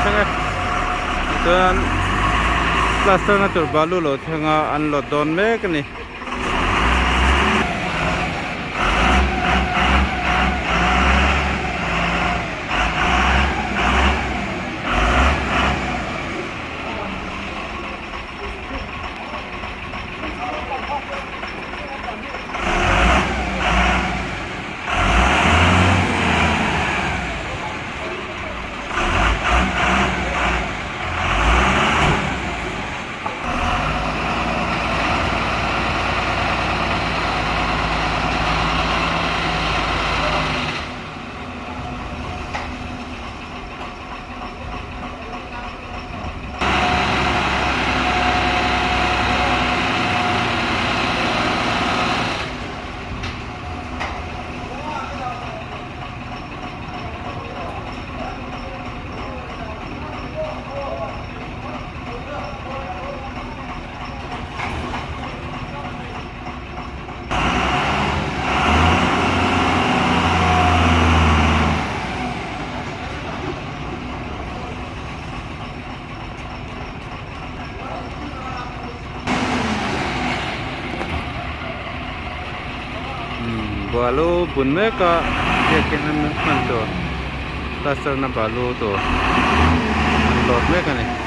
thleng e tichuan plaster na tur balu lo thleng a an lawt dawn mek a ni. Balu bun mek a biakin an hman tur plaster na balu tur an lawt mek a ni.